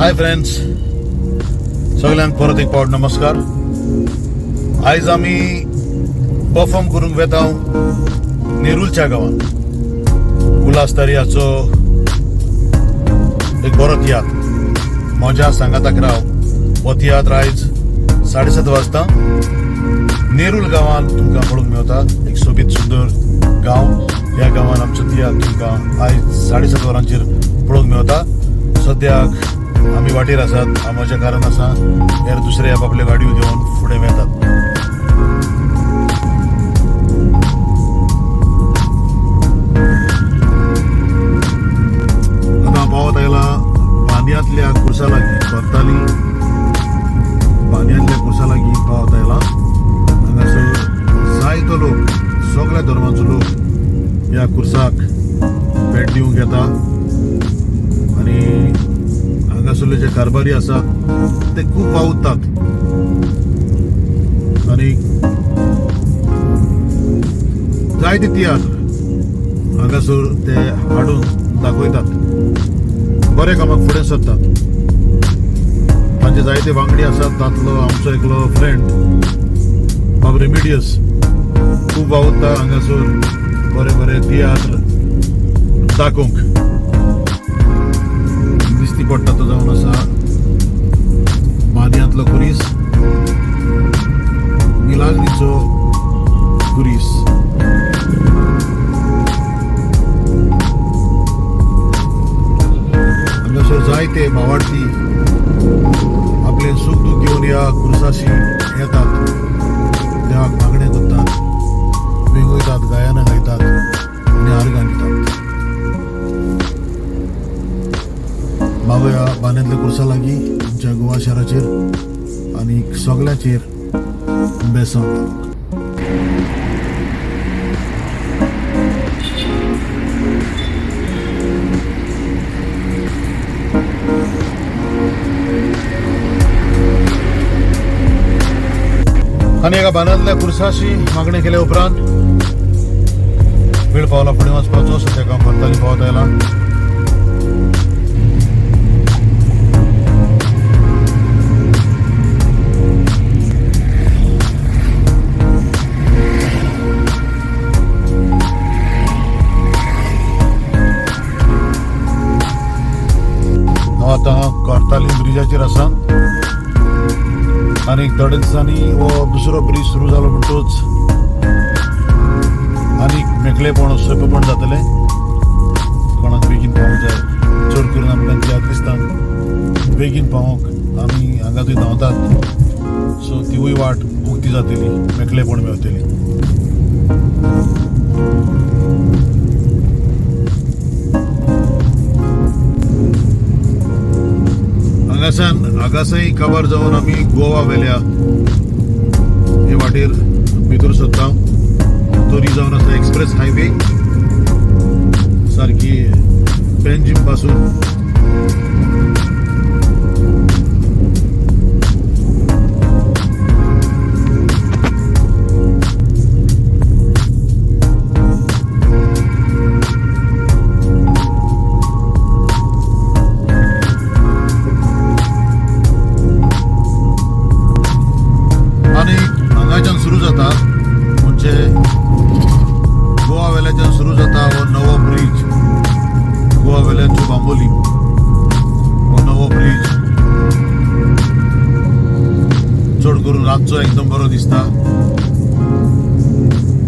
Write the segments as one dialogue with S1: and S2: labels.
S1: Hi friends, सगळ्यांक परत एक पावट नमस्कार. आयज आमी परफॉर्म करूंक वेता नेरूलच्या गांवांत. उल्हास तारी हाचो एक बरो तियात्र म्हज्या सांगाताक राव हो तियात्र आयज 7:30 वाजता नेरूल गांवांत तुमकां पळोवंक मेवता. एक सोबीत सुंदर गांव. ह्या गांवांत आमचो तियात्र तुमकां आयज 7:30 वरांचेर पळोवंक मेवता. सद्याक आमी वाटेर आसात. हांव म्हज्या कारान आसा, हेर दुसरे आपापल्यो गाडयो घेवन फुडें वेतात. आतां हांव पावत आयला बांदयांतल्या कुर्सा लागीं. करताली बांदयांतल्या कुर्सा लागीं पावत आयला. हांगासर जायतो लोक, सगळ्या धर्माचो लोक ह्या कुर्साक भेट दिवंक येता आनी हांगासरले जे कारभारी आसात ते खूब वावुरतात आनी जायते तियात्र हांगासर ते हाडून दाखयतात, बऱ्या कामाक फुडें सरतात. तांचे जायते वांगडी आसात. तांतलो आमचो एकलो फ्रेंड बाब रेमिडियस खूब वावुरता हांगासर बरे बरे तियात्र दाखोवंक. दिसती पडटा तो जावन आसा बांदयांतलो खुरीस, मिलाग्रीचो खुरीस. हांगासर जायते भावार्थी आपले सूख दूख घेवन ह्या खुर्साशी येतात, देवाक मागणें करतात, वेंगयतात, गायनां गायतात आनी आर्गां दितात. मागोया बांद्यांतल्या खुर्सा लागीं आमच्या गोवा शाराचेर आनी सगळ्यांचेर बेसांव घालूंक. आनी एका बांदांतल्या खुर्साशी मागणें केल्या उपरांत वेळ पावला फुडें वचपाचो. सद्याक हांव करताली पावत आयला. हांव आतां cortalim ब्रिजाचेर आसा आनी थोड्या दिसांनी हो दुसरो ब्रीज सुरू जालो म्हणटूच आनीक मेकळेपण, सोंपेपण जातलें. कोणाक बेगीन पावोंक जाय, चड करून आमकां तियात्रिस्तांक बेगीन पावोंक आमी हांगा थंय धांवतात, सो तिवूय वाट उक्ती जातली, मेकळेपण मेवतली. हांगासान आगासाय काबार जावन आमी गोवा वेल्या हे वाटेर भितर सरता. तरी जावन आसा एक्सप्रेस हायवे, सारकी पेंजीम पासून. आनी हांगाच्यान सुरू जाता, म्हणजे गोवा वेल्याच्यान सुरू जाता हो नवो ब्रीज. गोवा वेल्यान टू बांबोली हो नवो ब्रीज चड करून रातचो एकदम बरो दिसता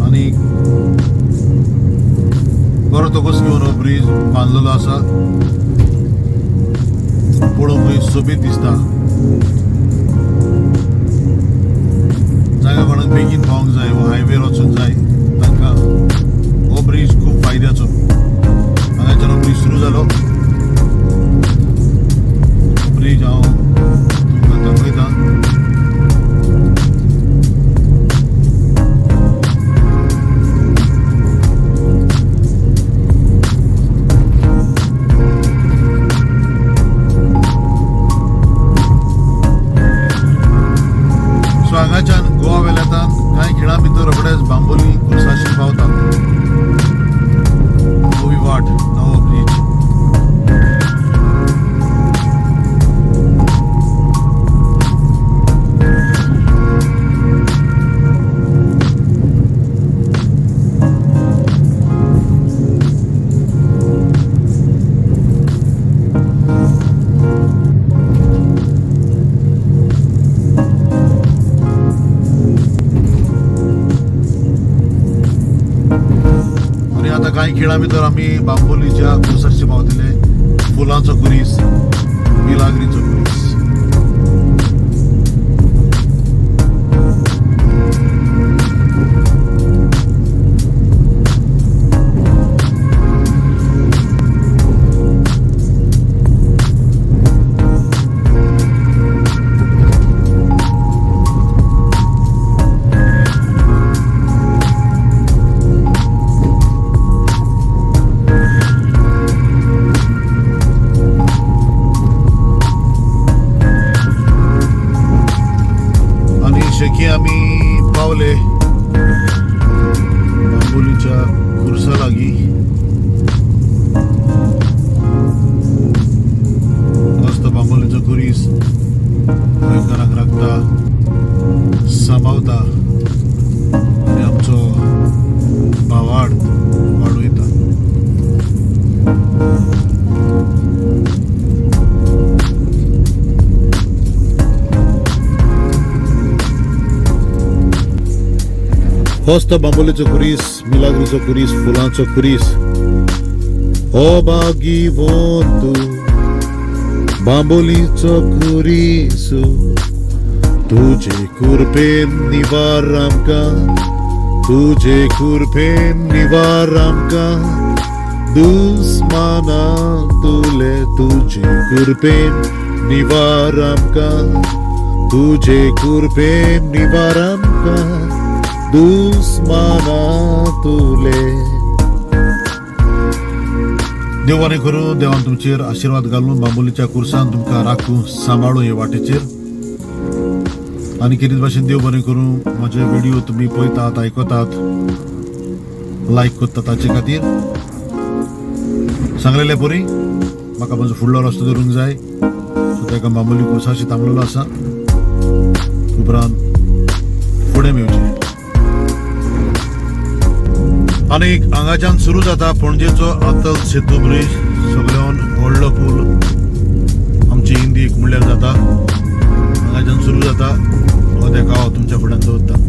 S1: आनी बरो तकस घेवन हो ब्रीज बांदलेलो आसा. पळोवंकूय सोबीत दिसता. जागा कोणाक बेगीन पावोंक जाय वो हायवेर वचूंक जाय, तांकां हो ब्रीज खूब फायद्याचो. हांगाच्यान हो ब्रीज सुरू जालो. ब्रीज हांव तुमकां दाखयतां. सो हांगाच्यान गोवा वेल्यान कांय खिणा भितर रोखडेच बांबोली कुर्साशी पावतात. नवी वाट, नवो ब्रीज. खिणा भितर आमी बांबोलीच्या कुर्साचे पावतले. फुलांचो खुरीस, मिलाग्रीचो खुरीस. आनी शेकी आमी पावले बांबोलीच्या खुर्सा लागीं. मस्त बांबोलीचो खुरीस गोंयकारांक राखता, सांबाळता आनी आमचो भावार्थ वाडयता. होच तो बांबोलीचो खुरीस, मिलाग्रीचो खुरीस, फुलांचो खुरीस. हो भागीवंत बांबोलीचो खुरीस, तुजे कृपेन निवार आमकां, तुजे कृपेन निवार आमकां दुस्माना तुले. तुजे कृपेन निवार आमकां, तुजे कृपेन निवार आमकां दुस्माना तुले. देव बरें करूं. देवान तुमचेर आशिर्वाद घालून बांबोलीच्या कुर्सान तुमकां राखूं, सांबाळूं हे वाटेचेर. आनी खेरीत भाशेन देव बरें करूं. म्हजे व्हिडिओ तुमी पळयतात, आयकतात, लायक करतात, ताचे खातीर सांगलेले परी म्हाका म्हजो फुडलो रस्तो धरूंक जाय. सो ताका बांबोली कुर्साशी थांबलेलो आसा. उपरांत फुडें मेवचें. आनी हांगाच्यान सुरू जाता पणजेचो अटल सेतू ब्रिज, सगळ्यान व्हडलो पूल आमची इंदीक म्हणल्यार जाता. हांगाच्यान सुरू जाता. हो देखाव तुमच्या फुड्यान दवरता.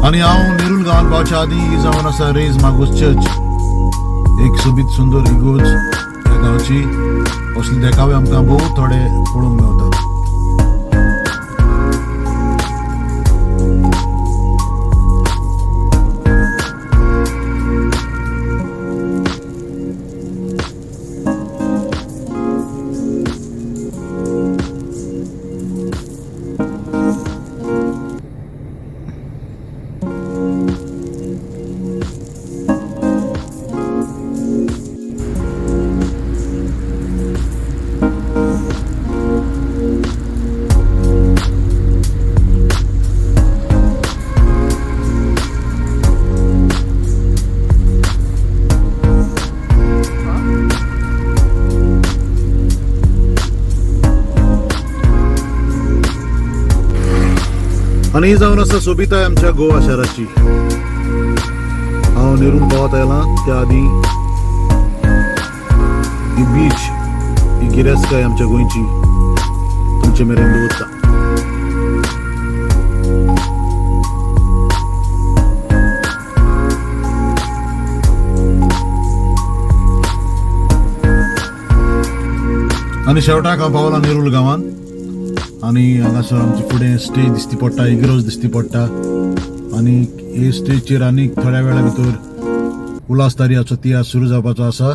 S1: आनी हांव नेरूल गांवांत पावच्या आदीं ही जावन आसा रेज मागूस चर्च, एक सोबीत सुंदर इगोर्ज ह्या गांवची. असले देखावे आमकां भोव थोडे पळोवंक मेवतात. आनी ही जावन आसा सोबिताय आमच्या गोवा शाराची. हांव नेरूल पावत आयलां त्या आदीं ही बीच, ही गिरेस्तकाय आमच्या गोंयची तुमचे मेरेन दवरता. आनी शेवटाक हांव पावलां नेरूल गांवांत. आनी हांगासर आमचे फुडें स्टेज दिसती पडटा, इगर्ज दिसती पडटा आनी हे स्टेजीचेर आनीक थोड्या वेळा भितर उल्हास तारयाचो तियात्र सुरू जावपाचो आसा.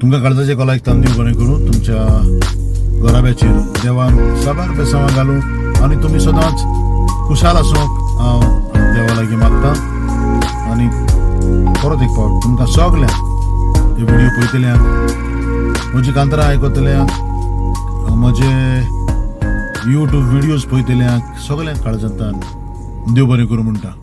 S1: तुमकां काळजाचे कोलाक तांदूळ बरें करूं, तुमच्या घराब्याचेर देवान साबार बेसांवां घालूं आनी तुमी सदांच खुशाल आसूंक हांव देवा लागीं मागता. आनी परत एक फावट तुमकां सगल्यांक हे व्हिडियो पळयतल्यांक, म्हजी कांतरां आयकतल्यांक, म्हजे युट्यूब व्हिडियोज पळयतल्यांक सगल्यांक काळजांतल्यान देव बरें करूं म्हणटा.